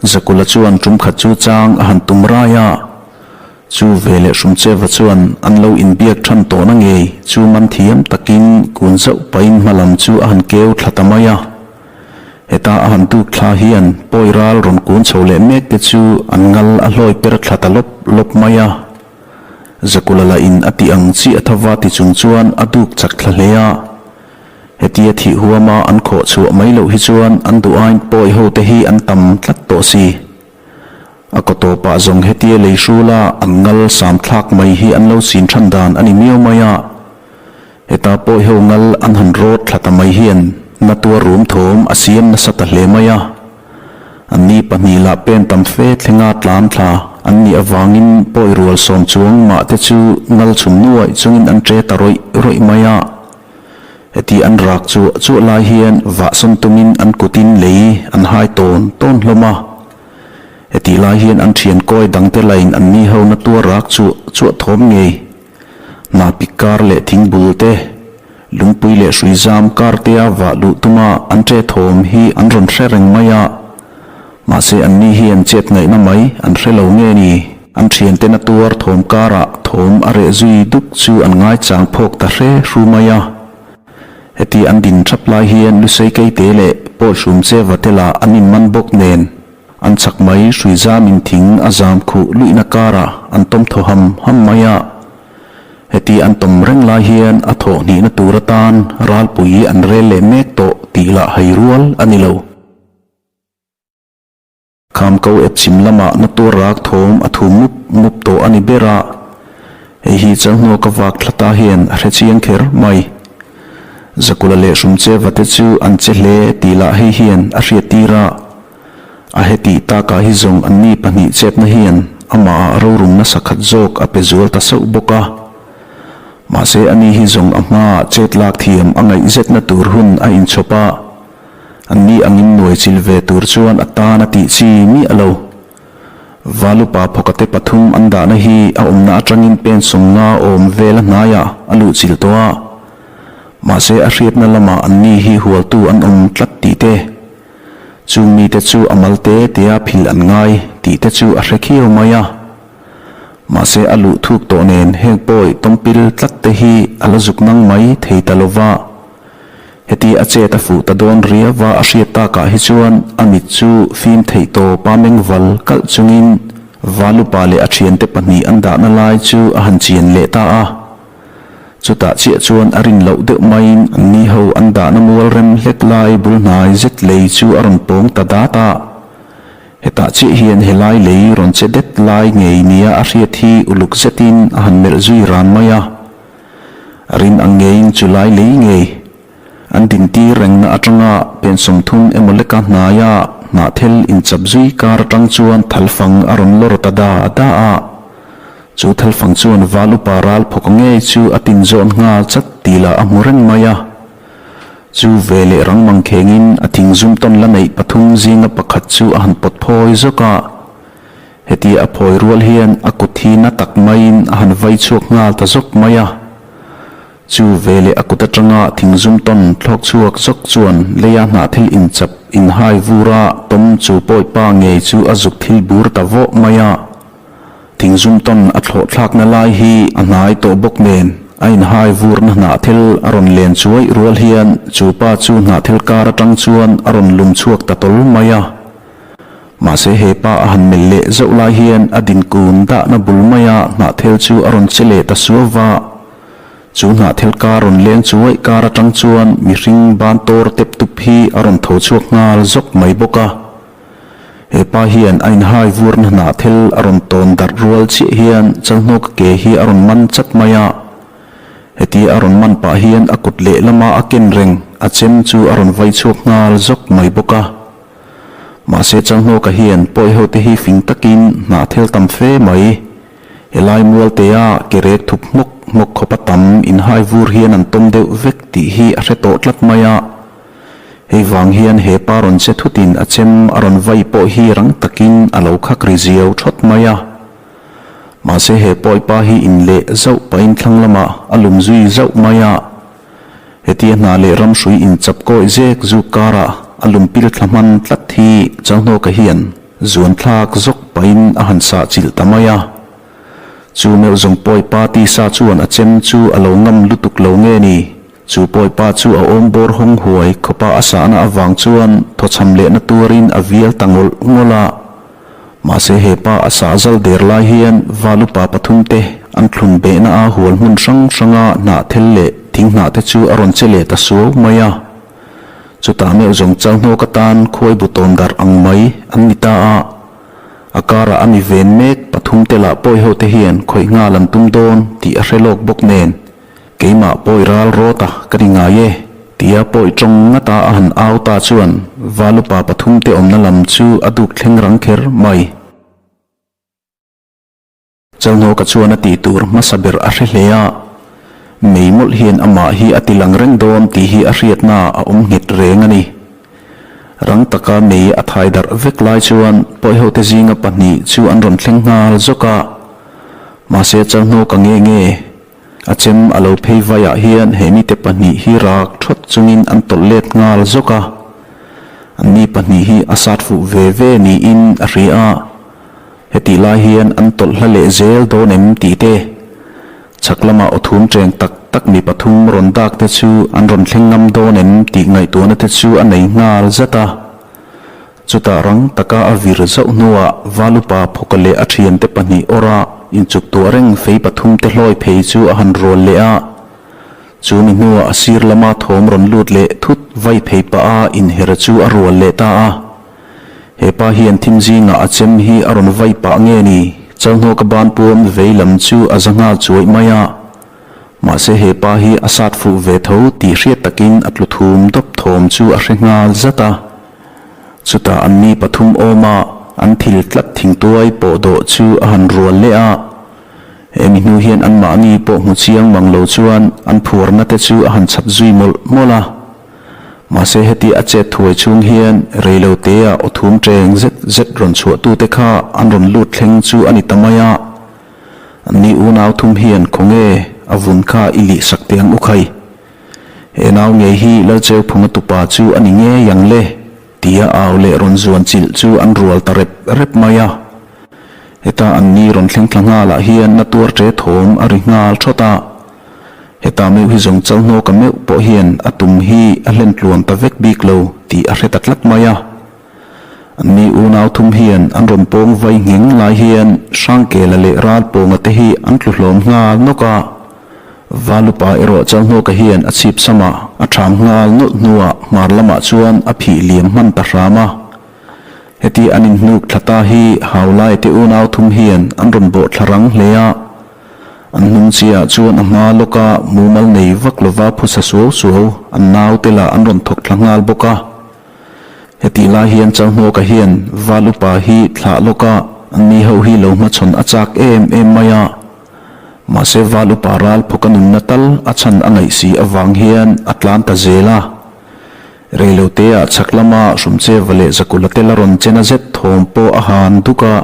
Zakula chuan tum khat chu chang a han tum rai a, chu veleh Hrumcheva chuan an lo inbiak than tawhna ngei chu man thiam takin kun zauh pahin hma lam chu a han keu thla ta mai a. Heta a han tuk thla hian pawi ral rawn kun chho leh mek te chu an ngal a hlawi per thla ta lawp lawp mai a. Zakula lah in a tih ang chi a thava ti chung chuan a duk chak thla hle a. Hetia thih huama an khawh chhuah mai loh hi chuan an duh aiin pawi ho te hi an tam tlat tawh si. A kaw tawpah zawng hetia lei hrula an ngal sam thlak mai hi an lo chin than dan a ni miau mai a. Heta pawi ho ngal an han rawt thla ta mai hian na tuar rum thawm a siam nasa ta hle mai a. Anni pahnih lah pen tam fe thlenga tlan thla an nih avangin pawi rual sawm chuang mah te chu ngal chhum nuaih chungin an ṭe ta rawih rawih mai a. Heti an rak chuah chuah lai hian vahsawn tumin an kutin lei an hai tawn tawn hlawm a. Hetih lai hian an thian kawi dangte lain an ni ho na tuar rak chuah chuah thawm ngei. Hnapik kar leh thingbul te, lungpui leh hrui zam kar tea vah luh tuma an ṭe thawm hi an rawn hre reng mai a. Mahse an ni hian chet ngaihna mai an hre lo nge ni? An thiante na tuar thawm karah thawm a reh zui duk chu an ngaichang phawk ta hre hru mai a. Heti an din thap lai hian Lusei Keite leh Paul Hrumcheva te lah an inman bawk nen an chak mai hrui zamin thing a zam khuh luihna karah an tawm thaw ham ham mai a. Heti an tawm reng lai hian a thawh hnihna tur atan ralpui an rel leh mek tawh tih lah hai rual a ni lo. Khamko ep chhim lamah na tur rak thawm a thu mup mup tawh a ni ber a, hei hi Chalhnuak a vak thla ta hian a hre chiang kher mai. Zakula leh Hrumcheva te chu an che hle tih lah hei hian a hriat tir a, a hetih takah hi zawng anni pahnih chetna hian amah ah rorum nasa khat zawk a pe zual ta sauh bawk a. Mahse ani hi zawng a hmaah chet lak thiam a ngaihzetna tur hun a inchhawp a. Anni angin nuai chil ve tur chuan a tan a tih chi miah lo. Valupa phawkate pathum an dahna hi a awmna atangin pen sawmnga awm vel a hnaiah a luh chil tawh a. Mahse a hriatna lamah anni hi hualtu an awm tlat tih te, chung mite chu a mal te tea phil an ngai tih te chu a hre khiau mai a. Mahse a luh thuk tawh nen heng pawi tawmpil tlat te hi a la zuk nang mai thei ta lova. Heti a chet a fuh ta dawn riauva a hriat takah hi chuan a mit chu fim theih tawpa meng val kalh chungin Valupa leh a thiante pahnih an dahna lai chu a han chian leh ta a. Chutah chiah chuan a rin loh deuh maiin an ni ho an dahna mual rem hlek lai bul hnai zet lei chu a rawn pawng ta dat a. Hetah chiah hian helai lei rawn che det lai ngei nia a hriat hi uluk zetin a han melh zui ran mai a. A rin ang ngeiin chu lai lei ngei an dintir rengna atanga pen 30 emaw leka hnaia hnahthel inchap zui kar atang chuan thalfang a rawn lawr ta da da a. Chu thalfang chuan val upa ral phawk ngei chu a tin zawn nghal chat tih lah a hmu reng mai a. Chu ve leh rang mang khengin a thing zum tawn la neih pathum zinga pakhat chu a han pawt phawi zawk a. Heti a phawi rual hian a kut hi na tak maiin a han vai chhuak nghal ta zawk mai a. Chu veleh a kut atanga thingzum tawn thlawk chhuak zawk chuan leia hnahthil inchap inhai vur a tawm chu pawipa ngei chu a zuk thil bur ta vawh mai a. Thingzum tawn a thlawh thlakna lai hi a hnai tawh bawk nen a inhai vurna hnahthil a rawn len chuaih rual hian chu pa chu hnahthil kar atang chuan a rawn lum chhuak ta tawl mai a. Mahse he pa a han melh leh zauh lai hian a din kun dahna bul maia hnahthel chu a rawn che leh ta suau va. Chu hnahthel kar rawn leng chuaih kar atang chuan mihring ban tawr tep tup hi a rawn tho chhuak nghal zawk mai bawk a. He pa hian a inhai vurna hnahthel a rawn tawn darh rual chiah hian chalhnawk ke hi a rawn man chat mai a. Heti a rawn man pah hian a kut lehlama a ken reng a chem chu a rawn vai chhuak nghal zawk mai bawk a. Mahse Changhnawka hian pawi ho te hi fing takin hnah thel tam fe mai. Helai mualtea ke rek thup hmawk hmawk khawpa tam inhai vur hian an tawm deuh vek tih hi a hre tawh tlat mai a. Hei vang hian he pa rawn che thutin a chem a rawn vai pawh hi rang takin a lo khak ri ziau thawt mai a. Mahse he pawi pa hi inleh zauh pahin thlang lamah a lum zui zauh mai a. Hetia hna leh ram hrui inchap kawi zek zuk karah a lumpil thla hman tlat hi Chalhnawka hian. zuan thlak zawk pahin a han sah chilh ta mai a. Chu meuh zawng pawipa tisa chuan a chem chu a lo ngam lutuk lo nge ni? Chu pawipa chu a awm bawr hawng huai khawpa a sahna avang chuan thawchham lehna tuarin a vial ta ngawlh ngawlh a. Mahse he pa a sah zal der lai hian valupa pathumte an thlun behna a hual hmun hrang hranga hnahthel leh thing hnah te chu a rawn che leh ta suau mai a. Chutah meuh zawng Chalhnawk atan khuai bu tawn darh ang mai an ni ta a. A karah a mi ven mek pathumte lah pawi ho te hian khawih nghal an tum dawn tih a hre lawk bawk nen. Keimah pawi ral rawt a ka ni ngai e, tia pawi tawng ngata a han au ta chuan Valupa pathumte awmna lam chu a duk thleng rang kher mai. Chalhnawka chuan a tih tur hmasa ber a hre hle a, mei mawlh hian amah hi a ti lang reng dawn tih hi a hriatna a awm nghet reng a ni. Rang taka mei a thai darh vek lai chuan pawihote zinga pahnih chu an rawn thleng nghal zawk a, mahse Chalhnawka nge nge A chem a lo phei vaiah hian he mite pahnih hi rak thawt chungin an tawlh let nghal zawk a. Anni pahnih hi a sat fuh ve ve niin a hria a. Hetih lai hian an tawlh hla leh zel dawn em tih te, chhak lama aw thum cheng tak tak mi pathum rawn dak te chu an rawn thleng ngam dawn em tih ngaihtuahna te chu a nei nghal zat a. Chutah rang taka a vir zauh hnuah Valupa Phawka leh a thiante pahnih awrah inchuk tuah reng fei pathum te hlawi phei chu a han rual leh a. Chu mi hnuah a sir lama thawm rawn lut leh thut vai phei pah a inher chu a rual leh ta a. He pa hian thim zingah a chem hi a rawn vai pah nge ni? Chalhnawka ban puam vei lam chu a za nghal chuaih mai a. Mahse he pa hi a sat fuh ve tho tih hriat takin a tlu thum dawp thawm chu a hre nghal zat a. Chutah an mi pathum awma an thil tlat thingtuai pawh dawh chu a han rual leh a. He mi hnu hian anmahni pawh hmu chiang mang lo chuan an phuarna te chu a han chhat zui mawlh mawlh a. Mahse heti a chet thuai chhung hian reilotea aw thum cheng zet zet rawn chhuahtute kha an rawn lut thleng chu a ni ta mai a. Anni unau thum hian khawnge a vun kha i lih sak teh ang u khai. He nau ngei hi Lalcheuphunga tupa chu a ni ngei ang le, tia au leh rawn zuan chilh chu an rual ta rep rep mai a. Heta anni rawn thleng thla nghalah hian na tuar ṭe thawm a ri nghal ṭhawt a. Heta meuh hi zawng Chalhnawka meuh pawh hian a tum hi a hlen tluan ta vek bik lo tih a hre ta tlat mai a. Anni unau thum hian an rawn pawng vai ngheng lai hian Hrangkela leh Ralpawnga te hi an tlu hlawm nghal nawk a. Valupa erawh Chalhnawka hian a chhip samah a ṭham nghal nawlh hnuah hmar lamah chuan a phih liam hman ta hram a. Heti an inhnuk thla ta hi Haulaia te unau thum hian an rawn bawh thla rang hle a. An hnung chiahah chuan a hma lawka mumal nei vak lova phusa suau suau an naute lah an rawn thawk thla nghal bawk a. Hetih lai hian Chalhnawka hian Valupa hi thlah lawka anni ho hi lo hmachhawn a chak em em mai a. Mahse val upa ral phawk a nunna tal a chhan a ngaih si avang hian a tlan ta zel a. Reiloteah chhak lama Hrumcheva leh Zakula te la rawn chena zet thawm pawh a han duk a.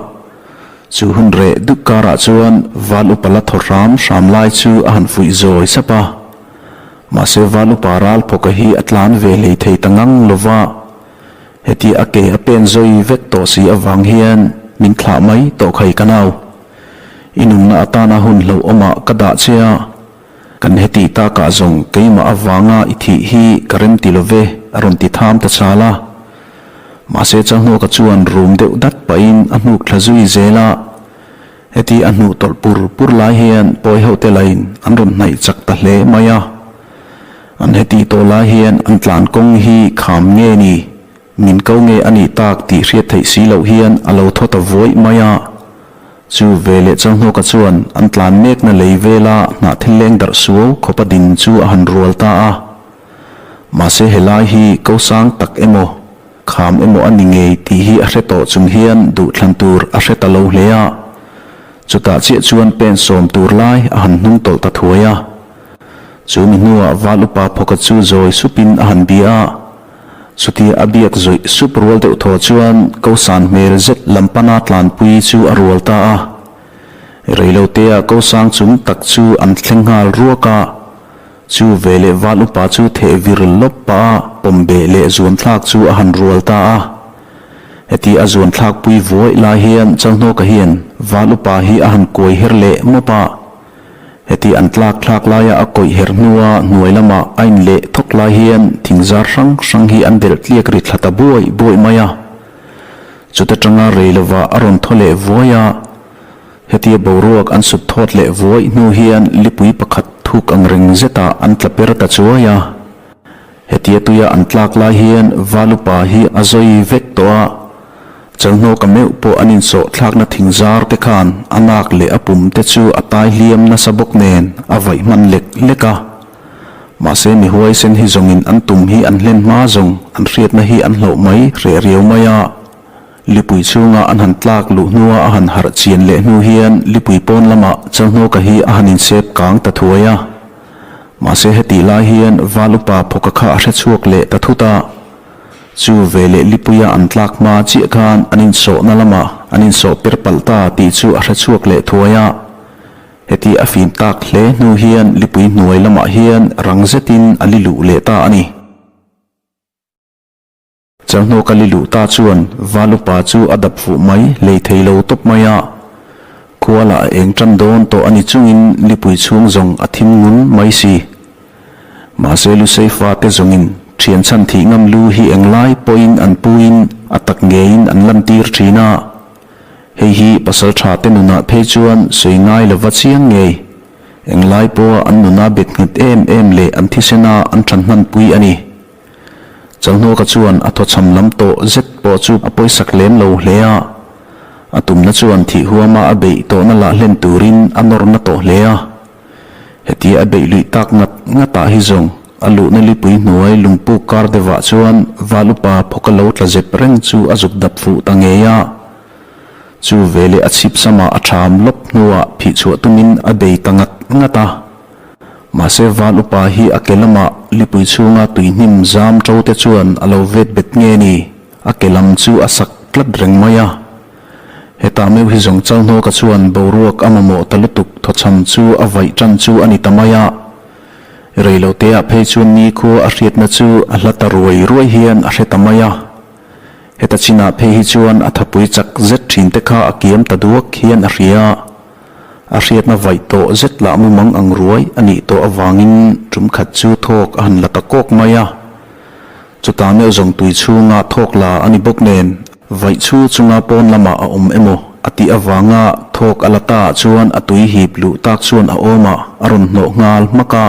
Chu hun reh duk karah chuan val upa la thaw hram hram lai chu a han fuih zawi sap a. Mahse val upa ral phawka hi a tlan ve hlei thei ta ngang lova. Heti a ke a pen zawi vek tawh si avang hian min thlah mai tawh khai ka nau. I nunna atana hun hlauhawmah ka dah che a, kan heti takah zawng keimah avanga i thih hi ka rem ti lo ve, a rawn ti tham ta chal a. Mahse Chalhnawka chuan rum deuh dat pahin a hnuk thla zui zel a. Heti a hnuh tawlh pur pur lai hian pawi hote lain an rawn hnaih chak ta hle mai a. An heti tawh lai hian an tlan kawng hi kham nge ni? Min ko nge a nih tak tih hriat theih si loh hian a lo thaw ta vuaih mai a. Chu ve leh Chalhnawka chuan an tlan mekna lei vela hnah thil leng darh suau khawpa din chu a han rual ta a. Mahse helai hi ko sang tak emaw, kham emaw a ni ngei tih hi a hre tawh chung hian duhthlan tur a hre ta lo hle a. Chutah chiah chuan pen sawm tur lai a han hnung tawlh ta thuai a. Chu mi hnuah val upa phawka chu zawi supin a han bia a. Chutia a biak zawih sup rual deuh thaw chuan Kosan hmel zet lam pana tlanpui chu a rual ta a. Reilotea Kosang chung tak chu an thleng nghal ruak a. Chu veleh val upa chu theh vir lawp pah a pawm beh leh zuan thlak chu a han rual ta a. Heti a zuan thlakpui vuaih lai hian Chalhnawka hian Val upa hi a han kuai her leh mawp a. Heti an tlak thlak laia a kawih her hnua hnuai lama a in leh thawk lai hian thing zar hrang hrang hi an delh tliak ri thla ta buai buai mai a. Chuta tanga rei lovah a rawn thaw leh vuai a. Hetia boruak an sut thawt leh vuaih hnu hian lipui pakhat thuk ang reng zetah an tla per ta chuai a. Hetia tuia an tlak lai hian Valupa hi a zawi vek tawh a, Chalhnawka meuh pawh an insawh thlakna thing zar te khan a nak leh a pum te chu a tai hliam nasa bawk nen a vaih hman lek lek a. Mahse mi huaisen hi zawngin an tum hi an hlen hma zawng an hriatna hi an hloh mai hreh riau mai a. Lipui chhunga an han tlak luh hnua a han harh chian leh hnu hian lipui pawn lamah Chalhnawka hi a han insep kang ta thuai a. Mahse hetih lai hian Val upa phawka kha a hre chhuak leh ta thut a. Chu veleh lipuia an tlak hma chiah khan an insawhna lamah an insawh per palh ta tih chu a hre chhuak leh thuai a. Heti a fim tak hle hnu hian lipui hnuai lamah hian rang zetin a li luh leh ta a ni. Chalhnawk a li luh ta chuan Val upa chu a dap fuh mai hlei thei lo tawp mai a. Khua lah a eng tan dawn tawh a ni chungin lipui chhung zawng a thim ngun mai si. Mahse Lusei fate zawngin thian chhan thih ngam lu hi englai pawhin an puin a tak ngeiin an lantir thin a. Hei hi pasal tha te nunah phei chuan sawi ngai lova chiang ngei. Englai pawha an nuna bet nghet em em leh an thisena an than hmanpui a ni. Chalhnawka chuan a thawchham lam tawh zet pawh chu a pawisak lem lo hle a, a tumna chuan thih huama a beih tawhna lah hlen turin a nawr na tawh hle a. Hetia a beih luih tak ngat ngatah hi zawng a luhna lipui hnuai lungpuk kar deuhah chuan Val upa phawka lo tla zep reng chu a zuk dap fuh ta ngei a. Chu veleh a chhip samah a ṭham lawp hnuah phih chhuah tumin a bei ta ngat ngat a. Mahse Val upa hi a ke lamah lipui chhunga tuihnim zam ṭo te chuan a lo vet bet nge ni, a ke lam chu a sak tlat reng mai a. Hetah meuh hi zawng Chalhnawka chuan boruak a mamawh ta lutuk thawchham chu a vaih ṭan chu a ni ta mai a. Reiloteah phei chuan nikhua a hriatna chu a hla ta ruai ruai hian a hre ta mai a. Heta chinah phei hi chuan a thapui chak zet ṭhin te kha a kiam ta duak hian a hria. A hriatna vaih tawh zet lah mumang ang ruai a nih tawh avangin tum khat chu thawk a han la ta kawk mai a. Chutah meuh zawng tui chhunga thawk la a ni bawk nen, vaih chhu chunga pawn lamah a awm emaw a tih avanga thawk a la ta ah chuan a tui hip luh tak chuan a awmah a rawn hnawh nghal hmak a.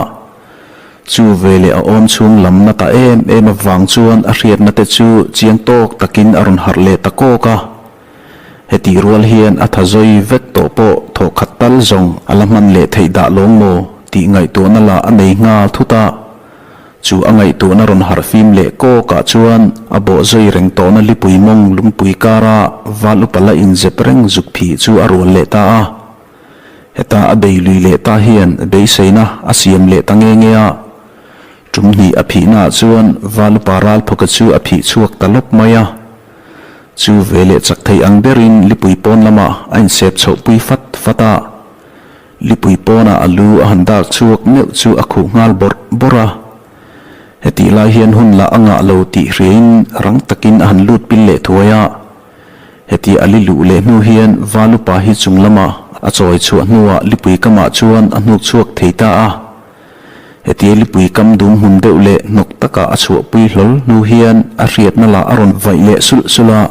Chu veleh a awm chhung lam na ta em em avang chuan a hriatna te chu chiang tawk takin a rawn harh leh ta kawk a. Hetih rual hian a tha zawi vek tawh pawh thawh khat tal zawng a la hman leh theih dah lawng maw tih ngaihtuahna lah a nei nghal thut a. Chu a ngaihtuahna rawn harh fim leh kawkah chuan a bawh zawi reng tawhna lipui mawng lungpui kara val upa la inzep reng zuk phih chu a rual leh ta a. Heta a bei lui leh ta hian beiseina a siam leh ta nge nge a. Tum hnih a phihnaah chuan val upa ralphawka chu a phih chhuak ta lawp mai a. Chu veleh chak thei ang berin lipui pawn lamah a insep chhoh pui fat fat a. Lipui pawnah a lu a han dak chhuak meuh chu a khuh nghal bawrh bawrh a. Hetih lai hian hun lah a ngah lo tih hriain rang takin a han lut pil leh thuai a. Heti a li luh leh hnu hian Valupa hi chung lamah a chawi chhuah hnuah lipui kamah chuan a hnuk chhuak thei ta a. Hetia lipui kam dum hmun deuh leh hnawk takah a chhuahpui hlawl hnu hian a hriatna lah a rawn vaih leh sulh sulh a.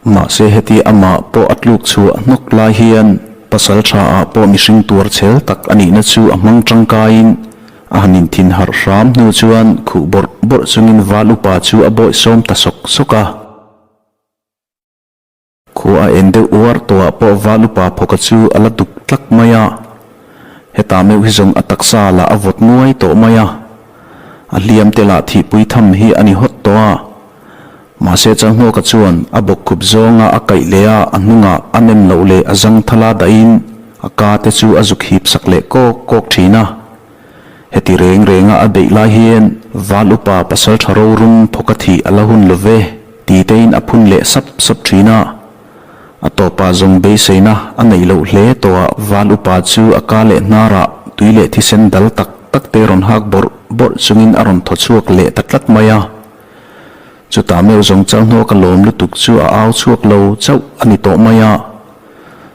Mahse heti amah pawh a tluk chhuah hnawk lai hian pasal tha ah pawh mihring tuar chhel tak a nihna chu a hmang tangkaiin a han inthin harh hram hnu chuan khuh bawrh bawrh chungin val upa chu a bawihsawm ta sawk sawk a. Khua a en deuh uar tawhah pawh val upa phawka chu a la duk tlak mai a. Hetah meuh hi zawng a taksa lah a vawt nguai tawh mai a. A hliam te lah thihpui tham hi a ni hawt tawh a. Mahse Chalhnawka chuan a bawkkhup zawnga a kaih leh a, a hnungah a nem loh leh a zang thala dahin a ka te chu a zuk hip sak leh kawk kawk thin a. Heti reng renga a beih lai hian Val upa pasal tha rorum phawka thih a la hun lo ve ti tein a phun leh sap sap thin a. A tawpah zawng beiseina a neih loh hle tawhah Val upa chu a ka leh hnarah tui leh thisen dal tak tak te rawn hak bawrh bawrh chungin a rawn thaw chhuak leh ta tlat mai a. Chutah meuh zawng Chalhnawka lawm lutuk chu a au chhuak lo chauh a ni tawh mai a.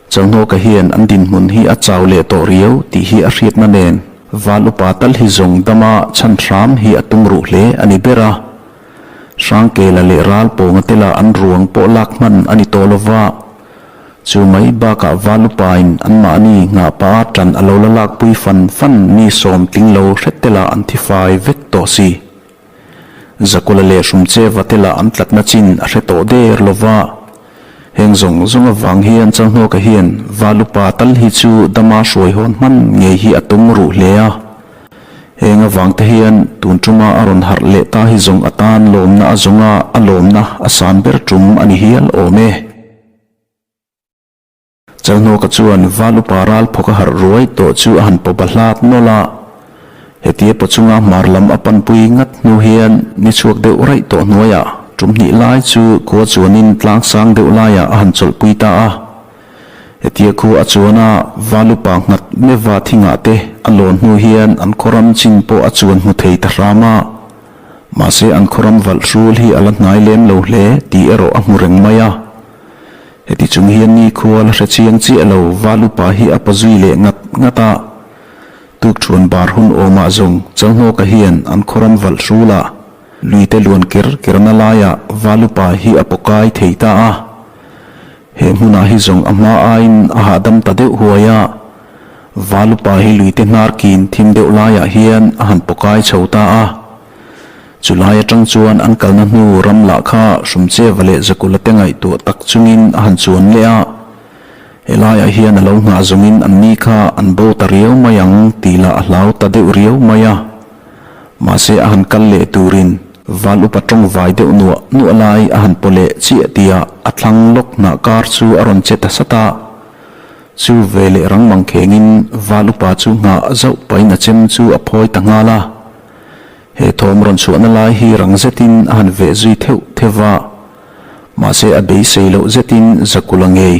Chalhnawka hian an dinhmun hi a chau leh tawh riau tih hi a hriatna nen Val upa tal hi zawng dama chhan hram hi a tum ruh hle a ni ber a. Hrangkela leh Ralpawnga te lah an ruang pawh lak hman a ni tawh lova. Chu mai bakah Val upain anmahni nghah pah a ṭan a lo la lakpui fan fan mi sawm tling lo hret te lah an thi fai vek tawh si. Zakula leh Hrumcheva te lah an tlatna chin a hre tawh der lo va. Heng zawng zawng avang hian Chalhnawka hian Valupa tal hi chu dama hruai hawn hman ngei hi a tum ruh hle a. Heng avang te hian tun tuma a rawn harh leh ta hi zawng atan lawmna a zawnga a lawmna a san ber tum a ni hial awm e. Chalhnawka chuan Val upa ral phawk a harh ruai tawh chu a han pawp a hlat nawlh a. Hetia paw chunga hmar lam a panpui ngat hnu hian ni chhuak deuh raih tawh hnuaiah tum hnih lai chu khua chuanin tlang sang deuh laiah a han chawlhpui ta a. Hetia khua a chuan a Val upa nghat meva thingah te a lawn hnu hian an khaw ram chin pawh a chuan hmu thei ta hram a. Mahse an khaw ram valh hrul hi a la hnai lem lo hle tih erawh a hmu reng mai a. Heti chung hian nikhua la hre chiang chiah lo Val upa hi a pazui leh ngat ngat a. Tukṭhuan bar hun awmah zawng Chalhnawka hian an khawram valh hrul a, luite luan ker kerna laiah Val upa hi a pawkai thei ta a. He hmunah hi zawng a hma aiin a hahdam ta deuh huai a. Val upa hi luite hnar kin thim deuh laiah hian a han pawkai chho ta a. Chu lai atang chuan an kalna hnu ram lah kha Hrumcheva leh Zakula te ngaihtuah tak chungin a han chuan leh a. Helaiah hian a lo nghah zawngin an ni kha an bo ta riau mai ang tih lah a hlau ta deuh riau mai a. Mahse a han kal leh turin Val upa tawng vai deuh nuah nuah lai a han paw leh chiah tihah a thlang lawk hnah kar chu a rawn che ta sat a. Chu ve leh rang mangkhengin Val upa chu nghah zauh pahin a chem chu a phawi ta nghal a. He thawm rawn chhuahna lai hi rang zetin a han veh zui theuh theuh va, mahse a beisei loh zetin Zakula ngei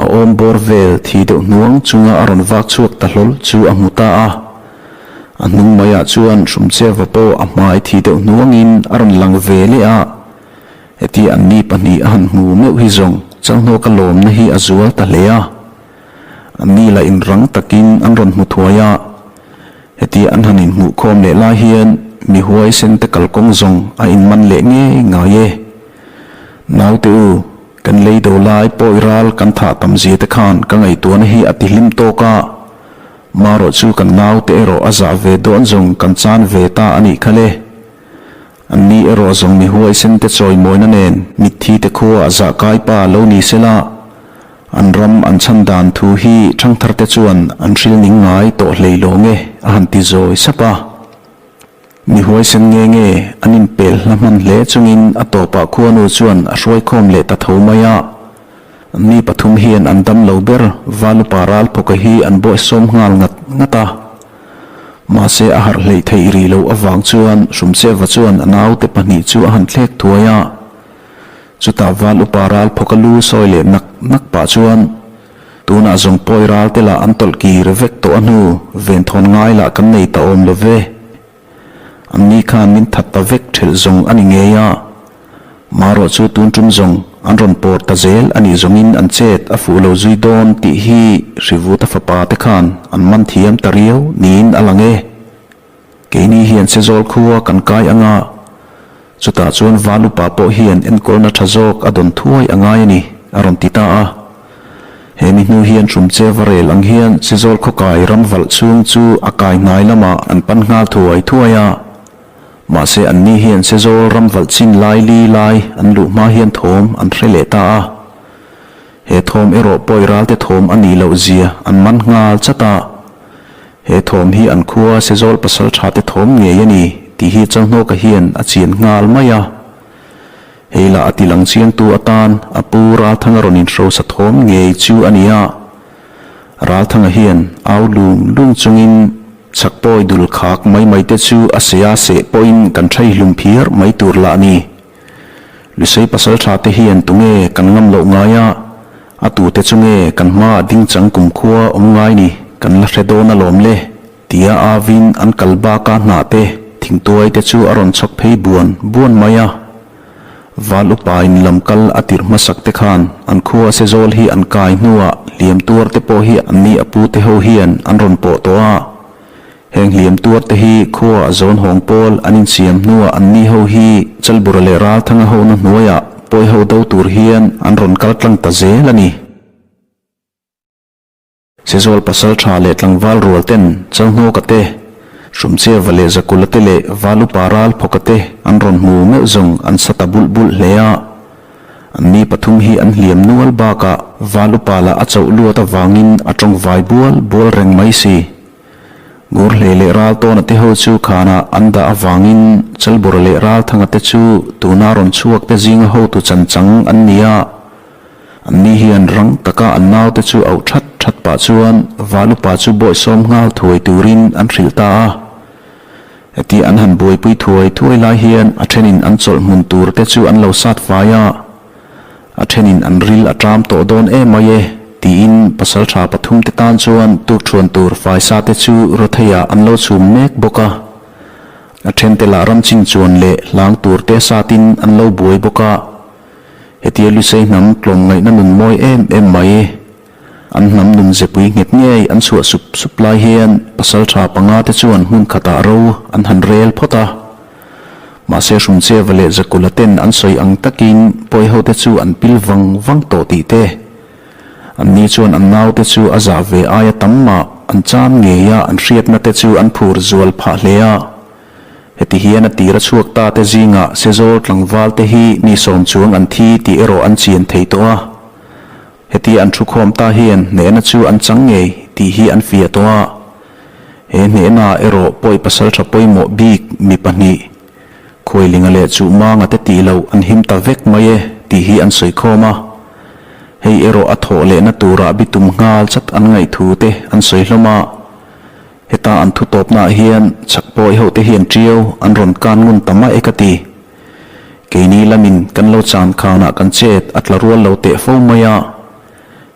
a awm bawr vel thi deuh hnuang chunga a rawn vak chhuak ta hlawl chu a hmu ta a. A hnung maiah chuan Hrumcheva pawh a hmai thi deuh hnuangin a rawn lang ve leh a, heti anni pahnih a han hmu meuh hi zawng Chalhnawka lawmna hi a zual ta hle a. Anni lah inrang takin an rawn hmu thuai a. Heti an han inhmuh khawm leh lai hian mi huaisen te kalkawng zawng a inman leh ngei ngai e. Naute u, kan lei do lai pawi ral kan thah tam zia te khan ka ngaihtuahna hi a tihlim tawk a, marawh chu kan naute erawh a zah ve dawn zawng kan chan ve ta a nih kha le. Anni erawh zawng mi huaisen te chawimawina nen mitthi te khua zah kai pa lo ni sela, An ram an chhan dan thu hi ṭhangtharte chuan an hril ning ngai tawh hlei lo nge a han ti zawi sap a. Mi huaisen nge nge an inpel hla hman hle chungin a tawpah khuanu chuan a hruaikhawm leh ta tho mai a. Mi pathum hian an dam lo ber Valupa Ralphawka hi an bawihsawm nghal ngat ngat a. Mahse a harh hleih theih rih loh avang chuan Hrumcheva chuan a naute pahnih chu a han thlek thuai a. Chutah val upa ral phawka lu sawi leh nak nak pah chuan, Tunah zawng pawi ral te lah an tawlh kir vek tawh a hnu, venthawn ngai lah kan nei ta awm lo ve. Anni khan min that ta vek thelh zawng a ni ngei a. Marawh chu tun tum zawng an rawn pawr ta zel a nih zawngin an chet a fuh lo zui dawn tih hi Hrivuta fapa te khan an man thiam ta riau niin a lang e. Keini hian Sezawl khua kan kai ang a, chutah chuan Val upa pawh hian enkawlna tha zawk a dawn thuai a ngai a ni, a rawn ti ta a. He mi hnu hian Hrumche va rel ang hian Sezawl khaw kai ram valh chhung chu a kai hnai lamah an pan nghal thuai thuai a. Mahse anni hian Sezawl ram valh chin lai li lai an luh hma hian thawm an hre leh ta a. He thawm erawh pawi ralte thawm a nih loh zia an man nghal chat a. He thawm hi an khua Sezawl pasal tha te thawm ngei a ni tih hi Chalhnawka hian a chian nghal mai a. Hei lah a ti lang chiangtu atan a pu Ralthanga rawn inhrosa thawm ngei chu a ni a. Ralthanga hian au lung lung chungin chhak pawi dul khak mai mai te chu a seh a seh pawhin kan thai hlum phiar mai tur lah a ni. Lusei pasal tha te hian tunge kan ngam loh ngai a? A tute chu nge kan hmaah dingchang kumkhua awm ngai ni kan la hre dawn alawm le? tia avin an kal baka hnah te thingtuai te chu a rawn chhawk phei buan buan mai a. Val upa in lam kal a tirh hmasak te khan an khua Sezawl hi an kai hnuah hliam tuar te pawh hi an ni a pu te ho hian an rawn pawh tawh a. Heng hliam tuar te hi khua a zawn hawng pawl an insiam hnuah an ni ho hi Chalbura leh Ralthanga hona hnuaiah pawi ho do tur hian an rawn kal tlang ta zel a ni. Sezawl pasal tha leh tlangval rual ten Chalhnawka te, Hrumcheva leh Zakula te leh Valupa Ralphawka te an rawn hmu meuh zawng an sa ta bulh bulh hle a. Anni pathum hi an hliam nual bakah Valupa lah a chauh luat avangin a tawngvai bual bual reng mai si. Ngurhlei leh Raltawna te ho chu khanah an dah avangin Chalbura leh Ralthanga te chu tuna rawn chhuak te zinga hotu chanchang an ni a. Anni hian rang taka an naute chu auh that that pah chuan Valupa chu bawihsawm nghal thuai turin an hrilh ta a. Heti an han buaipui thuai thuai lai hian a thenin an chawlh hmun tur te chu an lo sat fai a, a thenin an ril a ṭam tawh dawn em mai e tiin pasalṭha pathum te tan chuan tukṭhuan tur faisa te chu Rotheiah an lo chhum mek bawk a. A thente lah ramching chuan leh hlang tur te satin an lo buai bawk a. Hetia Lusei hnam tlawmngaihna nun mawi em em mai, an hnam nun zepui nghet ngei an chhuah sup sup lai hian pasaltha panga te chuan hmun khatah ro an han rel phawt a. Mahse Hrumcheva leh Zakula ten an sawi ang takin pawi ho te chu an pil vang vang tawh tih te, anni chuan an naute chu a zah ve aia tam mah an chan ngeia an hriatna te chu an phur zual phah hle a. Heti hian a tir a chhuak ta te zingah Sezawl tlangval te hi mi sawm chuang an thi tih erawh an chian thei tawh a. Heti an thukhawm ta hian hnehna chu an chang ngei tih hi an fiah tawh a. He hnehna erawh pawi pasaltha pawimawh bik mi pahnih, Khuailinga leh Chuhmanga te tih loh an him ta vek mai e tih hi an sawi khawm a. Hei erawh a thawh lehna turah bitum nghal chat an ngaihthu te an sawi hlawm a. Heta an thu tawpnaah hian chhak pawi hote hian ṭiau an rawn kan ngun ta mah e ka ti. Keini lamin kan lo chan khanah kan chet a tla rual lo teh fo mai a.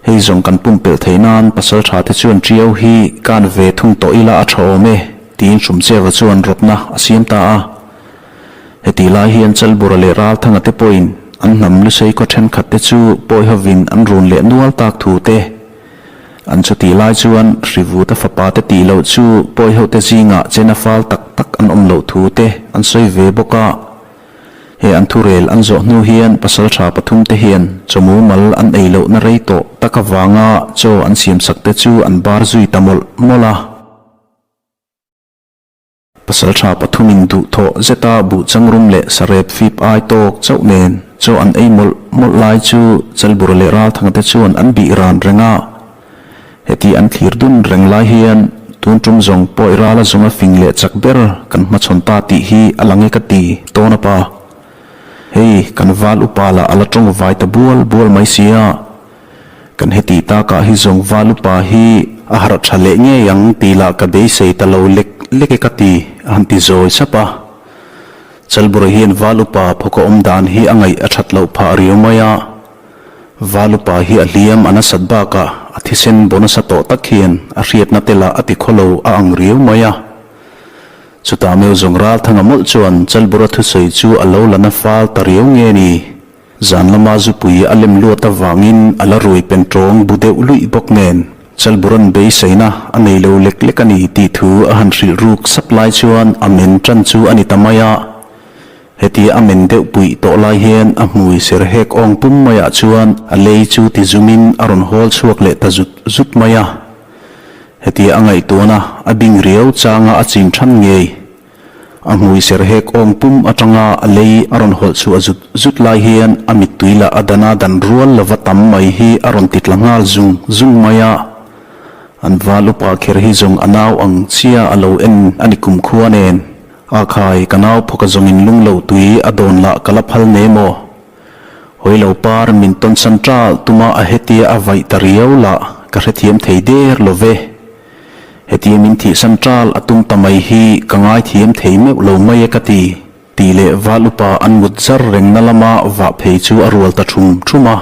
Hei zawng kan pumpelh theih nan pasal tha te chuan ṭiau hi kan ve thung tawh ila a ṭha awm e tiin Hrumcheva chuan rawtna a siam ta a. Hetih lai hian Chalbura leh Ralthanga te pawhin an hnam lusei khaw ṭhenkhat te chu pawi hovin an run leh nual tak thu te, An chutih lai chuan Hrivuta fapa te tih loh chu pawihote zingah chena fal tak tak an awm loh thu te an sawi ve bawk a. He an thurel an zawh hnu hian pasaltha pathum te hian chaw mumal an ei lohna rei tawh tak avanga chaw an siamsak te chu an bar zui ta mawlh mawlh a. Pasalṭha pathumin duhthawh zeta buh changrum leh sarep fip ai tawk chauh nen chaw an ei mawlh mawlh lai chu Chalbura leh Ralthanga te chuan an bih ran reng a. Heti an thlir dun reng lai hian tun tum zawng pawi rala zawnga fing leh chak ber kan hmachhawn ta tih hi a lang e ka ti tawn a pa. Hei kan val upa lah a la tawng vai ta bual bual mai sia. Kan heti takah hi zawng Valupa hi a harh tha leh ngei ang tih lah ka beisei ta lo lek lek e ka ti, a han ti zawi sap a. Chalbura hian Valupa phawka awm dan hi a ngaih a that loh phah riau mai a. Valupa hi a hliam a nasat bakah a thisen bo nasa tawh tak hian a hriatna te lah a ti khawlo a ang riau mai a. Chutah meuh zawng Ralthanga mawlh chuan Chalbura thusawi chu a lo la na fal ta riau nge ni? Zan lama zupui a lem luat avangin a la rui pen tawng bu deuh luih bawk nen, Chalburan beiseina a nei lo lek lek a ni tih thu a han hrilh ruk sap lai chuan a men tan chu a ni ta mai a. Hetia a men deuh puih tawh lai hian a hmui ser hek awng pum maiah chuan a lei chu ti zumin a rawn hawl chhuak leh ta zut zut mai a. Hetia a ngaihtuahna a bing riau changa a chin than ngei. A hmui ser hek awng pum atanga a lei a rawn hawlh chhuah zut zut lai hian a mittui lah a dana dan rual lova tam mai hi a rawn ti tla nghal zung zung mai a. An val upa kher hi zawng a nau ang chia a lo en a ni kumkhua nen. A khai, ka nau phawka zawngin lung loh tui a dawn lah ka la phal ne maw? Hawi lo par min tawn san ṭal tuma a hetia a vaih ta riau lah ka hrethiam thei der lo ve. Hetia min thihsan ṭal a tum ta mai hi ka ngaithiam thei meuh lo mai e ka ti, tih leh val upa an mut zar rengna lama vah phei chu a rual ta ṭhum ṭhum a.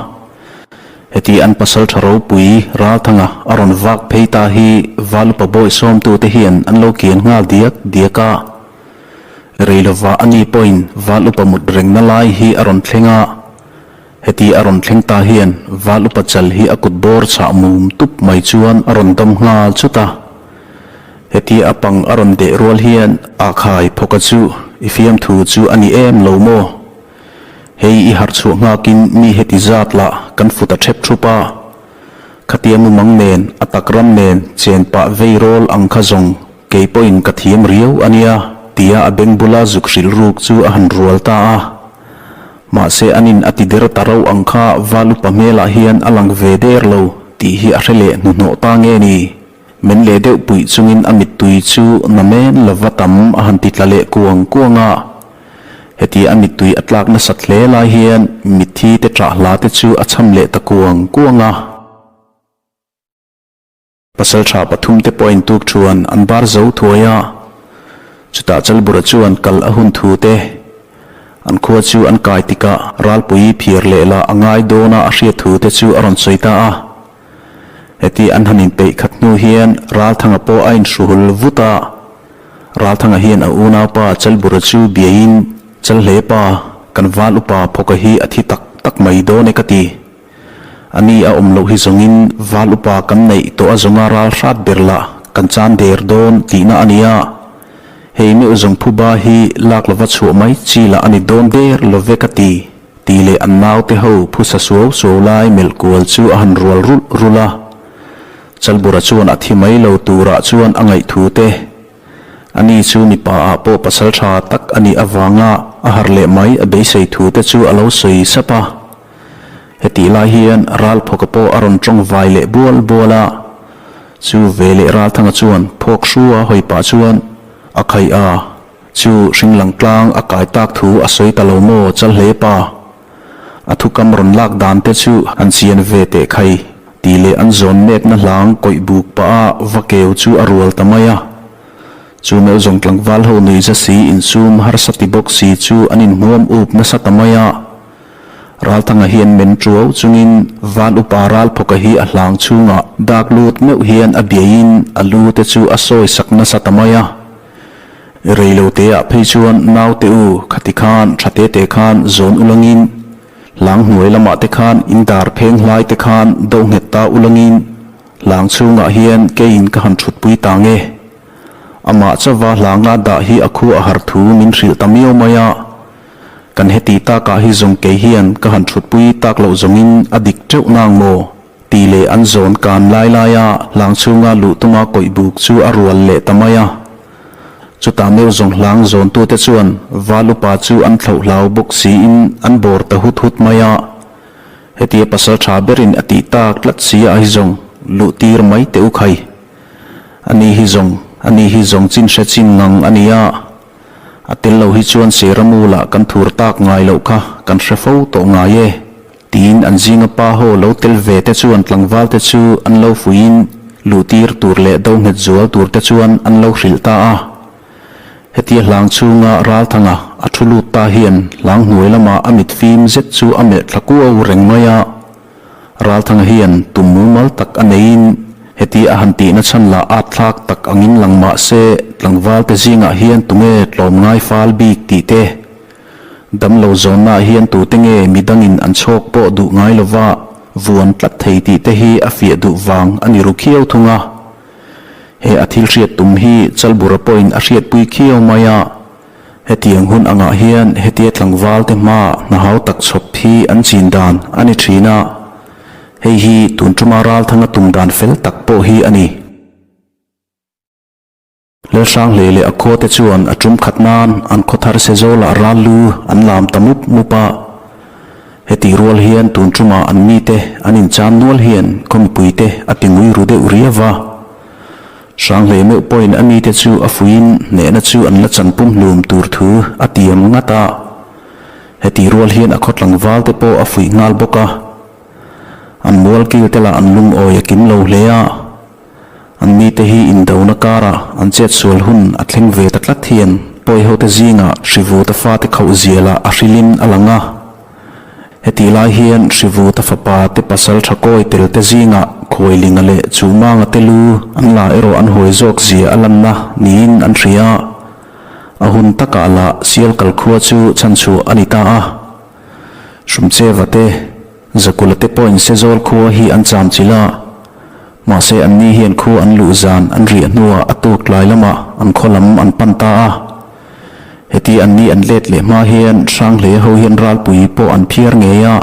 Heti an pasalṭha ropui Ralthanga a rawn vak phei ta hi val upa bawi sawmtute hian an lo kian nghal diak diak a. Rei lova a ni pawhin Val Upa mut rengna lai hi a rawn thleng a. Heti a rawn thleng ta hian Val Upa chal hi a kut bawr chhah mum tup mai chuan a rawn dawm nghal chut a. Heti a pang a rawn deh rual hian a khai phawka chu i fiamthu chu a ni em lo maw? Hei i harh chhuah nghakin mi heti zat lah kan fut a thep thup a. Khatia mumang nen a tak ram nen chen pah vei rawl ang kha zawng kei pawhin ka thiam riau a nia tia a beng bula zuk hrilh ruk chu a han rual ta a. Mahse anin a ti der ta rauh ang kha val upa hmelah hian a lang ve der lo tih hi a hre leh hnuhnawh ta nge ni? Men leh deuh puih chungin a mittui chu na men lova tam a han ti tla leh kuang kuang a. Heti a mittui a tlak nasat hle lai hian mitthi te ṭah hla te chu a cham leh ta kuang kuang a. Pasalṭha pathum te pawh intuk chuan an bar zo thuai a. Chutah Chalbura chuan kal a hun thu te, an khua chu an kai tikah ralpui phiar leh lah a ngai dawn a a hriat thu te chu a rawn sawi ta a. Heti an han inpeih khat hnu hian Ralthanga pawh a inhruhul vut a. Ralthanga hian a unaupa Chalbura chu biain, Chalhle pa, kan val upa phawka hi a thi tak tak mai dawn e ka ti. A ni a awm loh hi zawngin val upa kan neih tawh a zawnga ral hrat ber lah kan chan der dawn tihna a nia. Hei meuh zawng phuba hi lak lova chhuah mai chi lah a ni dawn der lo ve ka ti. Tih leh an naute ho phusa suau suau lai melh kual chu a han rual rulh rulh a. Chalbura chuan a thi mai lo turah chuan a ngaih thu te. A ni chu mipa ah pawh pasal tha tak a nih avanga a harh leh mai a beisei thu te chu a lo sawi sap a. Hetih lai hian Ralphawka pawh a rawn tawng vai leh bual bual a. Chu ve leh Ralthanga chuan phawk hrua hawi pah chuan a khaih a. Chu hringlang tlang a kai tak thu a sawi ta lo maw Chalhle pa? A thukam rawn lak dan te chu han chian ve teh khai tih leh an zawn nekna hlang kawih buk pah a va keu chu a rual ta mai a. Chu meuh zawng tlangval ho nuiza si insum harsa ti bawk si chu an inhmuam up nasa ta mai a. Ralthanga hian men tuau chungin Val upa Ralphawka hi a hlang chhungah dak lut meuh hian a biaiin a lu te chu a sawi sak nasa ta mai a. Rei lo te ah phei chuan naute u khati khan tha te te khan zawn ulangin hlang hnuai lamah te khan in dar pheng hlai te khan do nghet ta ulangin hlang chhungah hian keiin ka han thutpui ta nge. Amah chauva hlanga dah hi a khu a har thu min hrilh ta miau mai a. Kan heti takah hi zawng kei hian ka han thutpui tak loh zawngin a dik teuh nang maw? Tih leh an zawn kan lai laia hlang chhunga luh tuma kawih buk chu a rual leh ta mai a. Chutah meuh zawng hlang zawntute chuan val upa chu an thlauh hlau bawk siin an bawr ta hut hut mai a. Hetia pasal tha berin a tih tak tlat si a hi zawng luh tir mai teh u khai. Ani hi zawng, ani hi zawng chin hre chin ngang a ni a. A tel lo hi chuan Seramu lah kan thur tak ngai loh kha kan hre fo tawh ngai e. Tiin an zinga pa ho lo tel ve te chuan tlangval te chu an lo fuiin luh tir tur leh do nghet zual tur te chuan an lo hrilh ta a. Hetia hlang chhunga Ralthanga a thu lut ta hian hlang hnuai lama a mit fim zet chu a melh thla kuau reng mai a. Ralthanga hian tum mumal tak a neiin hetia a han tihna chhan lah at thlak tak angin lang mah se tlangval te zingah hian tunge tlawmngai fal bik tih te Damlo zawnnaah hian tute nge midangin an chhawk pawh duh ngai lova vuan tlat thei tih te hi a fiah duh vang a ni ru khiau thung a. He a thil hriat tum hi Chalbura pawhin a hriatpui khiau mai a. Hetiang hun angah hian hetia tlangval te hmaa hna hau tak chhawp hi an chin dan a ni thin a. Hei hi tun tuma Ralthanga tum dan fel tak pawh hi a ni. Lalhranghlei leh a khuate chuan a tum khat nan an khaw thar se zawlah ral lu an lam ta mup mup a. Hetih rual hian tun tumah an mite an inchan nual hian khaw mipuite a ti ngui ru deuh riau va. Hranghlei meuh pawhin a mite chu a fuiin hnehna chu an la chan pumhlum tur thu a tiam ngat a. Hetih rual hian a khaw tlangval te pawh a fuih nghal bawk a. An mual kil te lah an lungawi a kim lo hle a. An mite hi indona karah an chetsual hun a thleng ve ta tlat hian pawihote zingah Hrivuta fate khauh zialah a hrilhin a lang a. Hetih lai hian Hrivuta fapa te pasal tha kawi tel te zingah Khuailinga leh Chumanga te lu an la erawh an huai zawk zia a lanna niin an hria. A hun takah lah Sialkal khua chu chhanchhuah a ni ta a. Hrumcheva te, Zakula te pawhin Sezawl khua hi an cham chilh a, mahse anni hian khua an luh zan an riah hnuah a tuk tlai lamah an khaw lam an pan ta a. Heti anni an let leh hma hian Hranghleia ho hian ralpui pawh an phiar ngei a.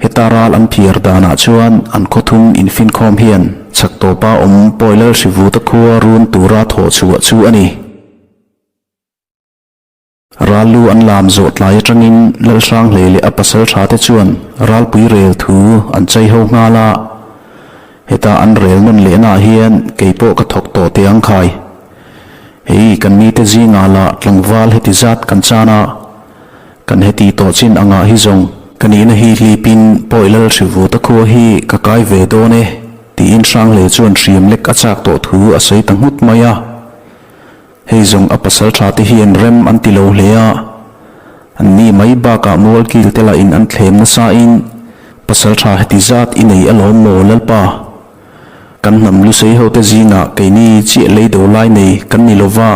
Heta ral an phiar danah chuan an khaw thum infinkhawm hian chhak tawpa awm Pawi Lalhrivuta khua run tura thawh chhuah chu a ni. Rallu an lam zawh tlai atangin Lalhranghlei leh a pasal tha te chuan ralpui rel thu an chei ho nghal a, heta an rel nawn lehnaah hian kei pawh ka thawk tawh teh ang khai. Hei kan mite zingah lah tlangval heti zat kan chan a, kan heti tawh chin angah hi zawng ka nihna hi hlipin Pawi Lalhrivuta khua hi ka kai ve dawn e tiin Hranghlei chuan hriam lek a chak tawh thu a sawi ta nghut mai a. Hei zawng a pasal tha te hian rem an ti lo hle a, an ni mai bakah mualkil te lahin an thlem nasa in pasal tha heti zat i nei alawm maw Lalpa? Kan hnam lusei ho te zingah keini chiah lei do lai nei kan ni lova,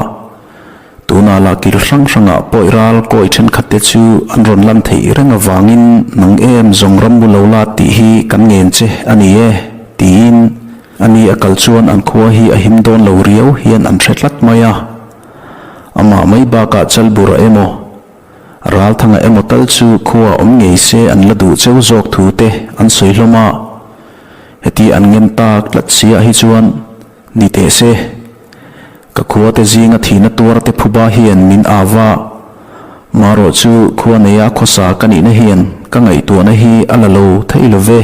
tunah lah kil hrang hrangah pawi ral kawi thenkhat te chu an rawn lan theih reng avangin nang em zawng ram mu lo la tih hi kan ngen che a ni e tiin A ni a kal chuan an khua hi a him dawn lo riau hian an hre tlat mai a. Amah mai bakah Chalbura emaw, Ralthanga emaw tal chu khua awm ngei se an la duh cheu zawk thu te an sawi hlawm a. Heti an ngen tak tlat si ah hi chuan ni teh se. Ka khua te zinga thihna tuar te phuba hian min au va, marawh chu khua neia khawsa ka nihna hian ka ngaihtuahna hi a la lo thei lo ve.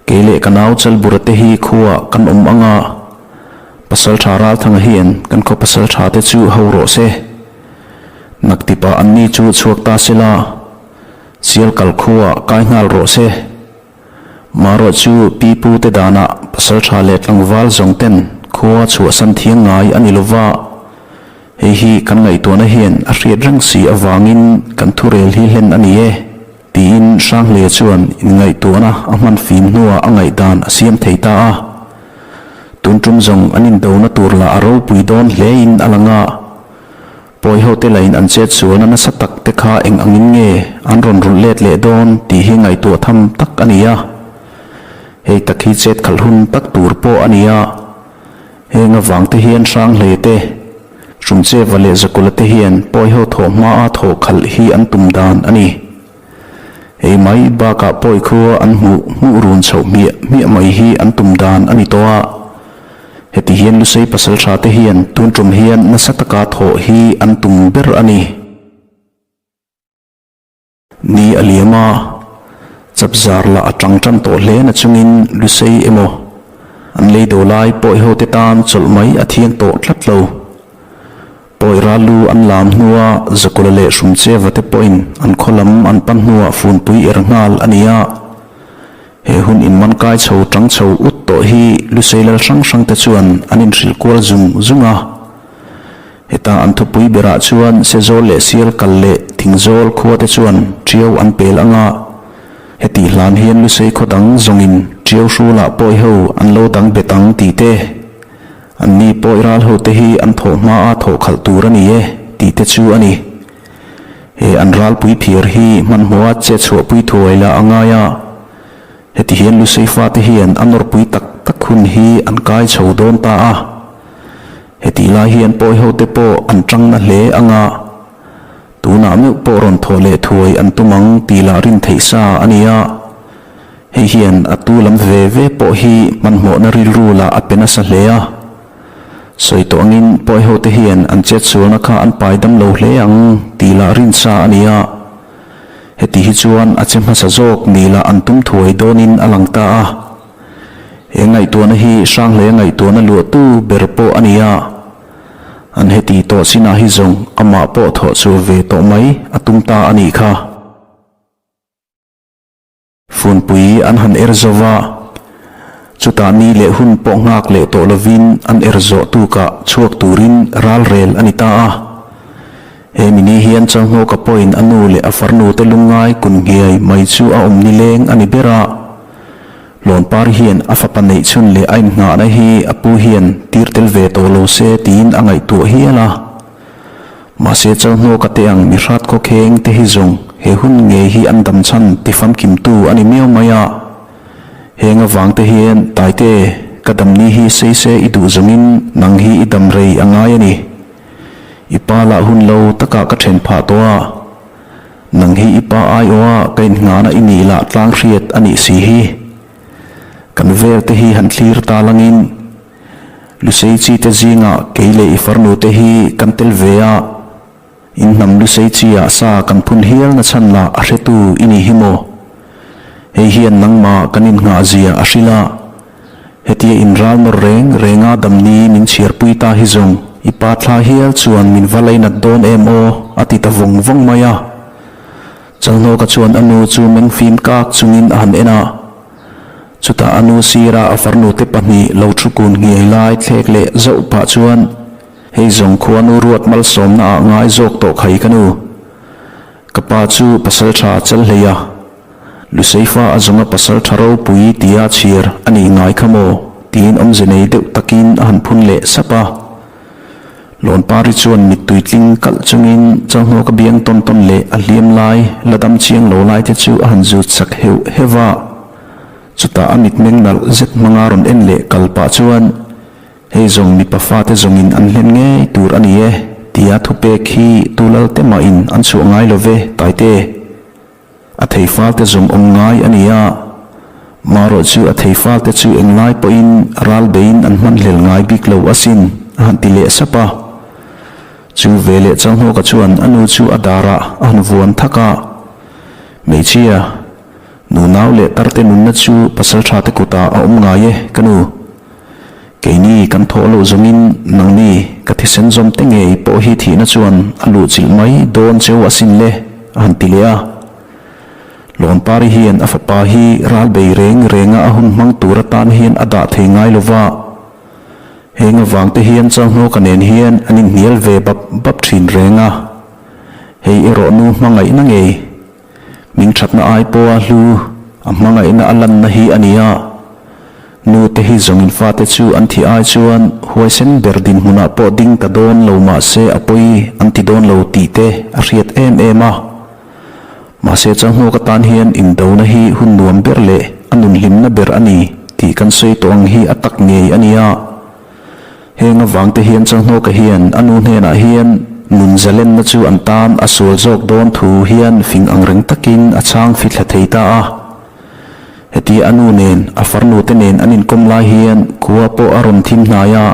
Kei leh ka nau Chalbura te hi khuaah kan awm ang a, Pasaltha Ralthanga hian kan khaw pasaltha te chu ho rawh se. Naktipah anni chu chhuak ta se la, Sialkal khuaah kai nghal rawh se. Marawh chu pi pu te danah pasaltha leh tlangval zawng ten khua chhuahsan thiang ngai a ni lova, hei hi kan ngaihtuahna hian a hriat reng si avangin kan thurel hi hlen a ni e. Tiin Hranghleia chuan inngaihtuahna a hman fim hnuah a ngaihdan a siam thei ta a. Tun tum zawng an indona tur lah a ropui dawn hlein a lang a. Pawi hote lain an chet sualna nasa tak te kha eng angin nge an rawn rulh let leh dawn tih hi ngaihtuah tham tak a ni a. Hei tak hi chet khalh hun tak tur pawh a ni a. Heng avang te hian Hranghleia te, Hrumcheva leh Zakula te hian pawiho thawh hmaa thawh khalh hi an tum dan a ni. Hei mai bakah pawi khua an hmuh hmuh run chhoh hmiah hmiah mai hi an tum dan a ni tawh a. Heti hian Lusei pasaltha te hian tun tum hian nasa taka thawh hi an tum ber a ni. Ni a liam a, chapzar lah a tang tan tawh hle na chungin Lusei emaw an lei do lai pawi ho te tan chawlh mai a thiang tawh tlat lo. Pawi ral lu an lam hnua Zakula leh Hrumcheva te pawhin an khaw lam an pan hnuah funpui er nghal a ni a. He hun inman kai chho tang chho ut tawh hi Lusei lal hrang hrang te chuan an inhrilh kual zung zung a. Heta an thupui berah chuan Sezawl leh Sial kal leh Thingzawl khua te chuan Tiau an pel ang a, hetih hlan hian Lusei khaw dang zawngin Tiau hrulah pawi ho an lo dang bet ang tih te, anni pawi ral ho te hi an thawh hma a thawh khalh tur a ni e tih te chu a ni. He an ralpui phiar hi hmanhmawha che chhuahpui thuai lah a ngai a, heti hian Lusei fate hian a nawrpui tak tak hun hi an kai chho dawn ta a. Hetih lai hian pawi hote pawh an tang na hle ang a, tunah meuh pawh rawn thawh leh thuai an tum ang tih lah rin theih sa a ni a. Hei hian a tu lam ve ve pawh hi hmanhmawhna rilru lah a pe nasa hle a. Sawi tawh angin pawi hote hian an chetsualna kha an pai dam lo hle ang tih lah rin sa a ni a. Heti hi chuan a che hmasa zawk nih lah an tum thuai dawnin a lang ta a. He ngaihtuahna hi Hranghleia ngaihtuahna luahtu ber pawh a ni a, an heti tawh chinah hi zawng amah pawh thawh chhuah ve tawh mai a tum ta a nih kha. Funpui an han er zo va, chutah ni leh hun pawh nghak leh tawh lovin an er zawh tukah chhuak turin ral rel a ni ta a. He mini hian Chalhnawka pawhin a nu leh a farnu te lungngai kun nghiai mai chu a awm nileng a ni ber a. Lawnpar hian a fapa neih chhun leh a innghahna hi a pu hian tir tel ve tawh lo se tiin a ngaihtuah hial a. Mahse Chalhnawka te ang mi hrat khawkheng te hi zawng he hun ngei hi an dam chhan ti famkimtu a ni miau mai a. Heng avang te hian Taite, ka dam ni hi sei se i duh zawngin nang hi i dam rei a ngai a ni. I pa lah hun lo takah ka then phah tawh a. Nang hi i pa aiawha ka inngahna i nih lah tlang hriat a nih si hi. Kan vel te hi han thlir ta langin Lusei chi te zingah kei leh i farnu te hi kan tel ve a, in hnam Lusei chi ah sa kan phun hial na chhan lah a hretu i ni hi maw? Hei hian nangmah kan innghah zia a hrilh a, hetia in ral nawr reng renga damni min chhiarpui ta hi zawng i pa thla hial chuan min va leinat dawn em aw a ti ta vawng vawng mai a. Chalhnawka chuan a nu chu mengfim kak chungin a han en a. Chutah a nu sira a farnute pahnih lo thu kun nghiai lai thlek leh zauh pah chuan, Hei zawng khuanu ruat malsawmna ah ngai zawk tawh khai ka nu. Ka pa chu pasal tha chal hlei a, Luseifa a zawnga pasal tha ropui tia chhir a nih ngai kha maw? tiin awmze nei deuh takin a han phun leh sap a. Lawnpari chuan mittui tling kalh chungin Chalhnawka biang tawn tawn leh a hliam lai la dam chiang lo lai te chu a han zut sak heuh heuh a. Chutah a mitmeng nalh zet hmanga rawn en leh kal pah chuan, Hei zawng mipa fate zawngin an hlen ngei tur a ni e, tia thupek hi tu lal te mahin an chhuah ngai lo ve, Taite. A thei falte zawng awm ngai a ni a, marawh chu a thei falte chu englai pawhin ral beiin an hmanhlel ngai bik lo asin, a han ti leh sap a. Chu veleh Chalhnawka chuan a nu chu a darah a han vuan thak a, Hmeichhia, nunau leh tarte nunna chu pasalṭhate kutah a awm ngai e, ka nu. Keini kan thawh loh zawngin nangni ka thisen zawm te ngei pawh hi thihna chuan a luhchilh mai dawn cheu asin le, a han ti leh a. Lawnpari hian a fapa hi ral bei reng renga a hun hmang tur atan hian a dah thei ngai lo va. Heng avang te hian Chalhnawka nen hian an inhnial ve bap bap thin reng a. Hei erawh nu hmangaihna ngei. Min thatna ai pawha hlu a hmangaihna a lanna hi a ni a. Nu te hi zawngin fate chu an thih ai chuan huaisen ber dinhmunah pawh ding ta dawn lo mahse a pawi an ti dawn lo tih te a hriat em em a. Mahse Chalhnawk atan hian indona hi hun nuam ber leh a nunhlimna ber a ni tih kan sawi tawh ang hi a tak ngei a ni a. Heng avangte hian Chalhnawka hian a nu hnenah hian nun zalenna chu an tan a sual zawk dawn thu hian fing angreng takin a chhang fithla thei ta a. Hetia a nu nen, a farnute nen an inkawm lai hian khua pawh a rawn thim hnai a.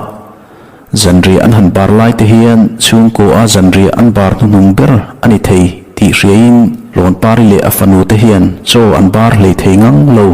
Zanriah an han bar lai te hian chhungkua a zanriah an bar hnuhnung ber a ni thei tih hriain Lawnpari leh a fanute hian chaw an bar hlei thei ngang lo.